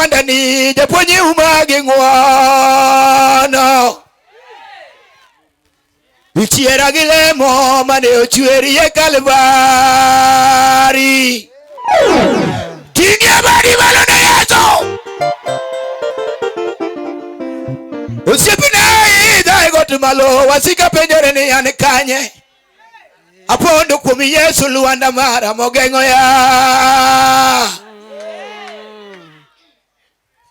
lwandani japuonj uma gi ng'wono. Ichiera gi lemo mane ochweri e Kalvari. Ting'ie badi malo ne Yesu. Osiepna idha e got malo, wasika penjore ni an kanye. Apondo kuom Yesu lwanda mara mogeng'o ya.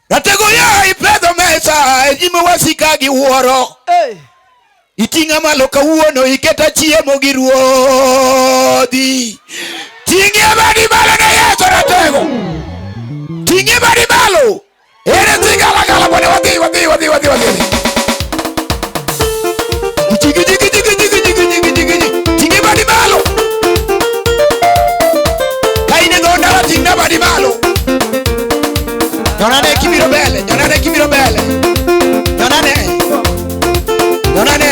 Ratego ya ipedho mesa e nyim wasika gi wuoro. Hey. Iting'a malo kawuono iketa chiemo gi ruodhi. Ting'ie badi malo ne Yesu ratego. Ting'ie badi malo. Ere zigalagala bwana wadhi wadhi wadhi wadhi wadhi. Jigi jigi jigi jigi jigi jigi jigi jigi. Ting'ie badi malo. Ka in e dho ndara ting'na badi malo. Nyonane kibiro mbele, nyonane kibiro mbele. Nyonane. Nyonane.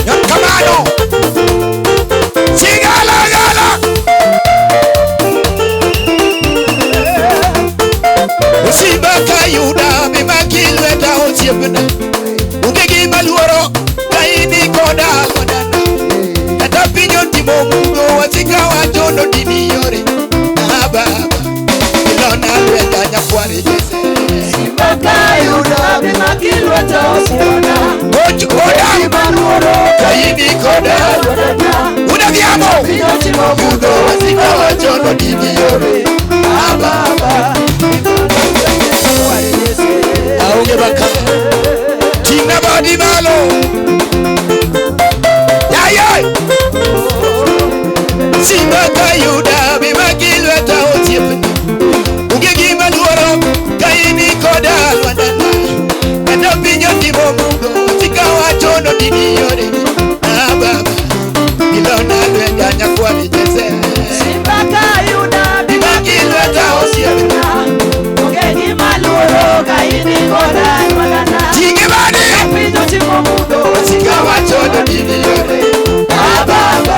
Nyon kamano. Sigalagala. Simba kayuda mimaki lweta osiepna. Onge gima luoro ka in koda lwandana. Kata piny otimo mudho wasika wacho nodini yore. Ah, baba ilona lweta nyakwar Jesse. Simba kayuda mimaki lweta osiepna. Goch koda Gima luoro ka in koda. lwandana. Unadhiambo. Piny otimo Mudho wasika wacho nodini yore. Ah, baba aonge baka. Ting'na badi malo. Yaye. Simba kayuda mimaki lweta osiepna. Onge gima luoro ka in koda lwandana. Kata piny otimo mudho wasika wacho nodini yore. Ah, baba ilona lweta nyakwar Jesse. Simba kayuda Mimaki lweta osiepna. Onge gima luoro ka in koda lwandana. Ting'e badi. Piny otimo mudho Wasika wacho nodini yore. Ah, baba.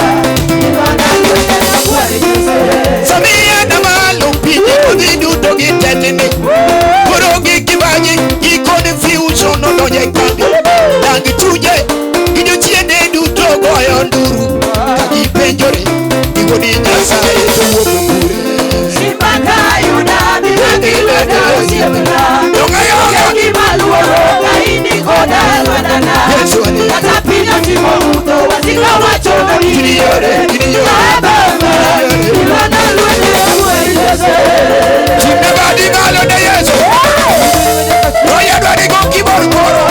Ilona lweta nyakwar Jesse. Samia na malo pinje kodhi duto gi tetni. Koro gi kibaji gi confusion odonjo e kambi. Dag chunje gi jochiende duto goyo nduru. Ka gipenjore ni wuod Nyasaye to wuok kure. Simba kayuda mimaki lweta osiepna. Donge Onge yoga gima luoro ka in koda lwandana. Yesu ani. Kata piny otimo mudho wasika wacho nodini Gini yore, gini yore. Ah, baba ilona lweta nyakwar Jesse. Ting'e badi malo ne Yesu. Roya dwani go keyboard koro.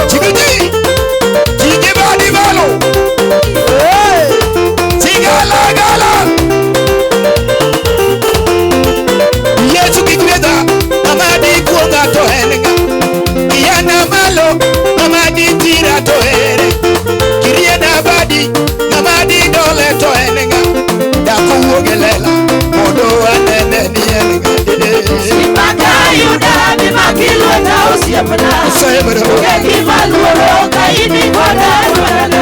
Ting'e ting'e badi malo. Sigalagala. Yesu kigwedha, amadi kuonga to en ng'a? Iyana malo, amadi tira to ere. Kiriena badi, amadi dole to en ng'a? Dhako wuog e lela, mondo anene ni en ng'a. Simba kayuda mimaki lweta osiepna. Nyasaye mondo Onge gima luoro ka in koda lwandana.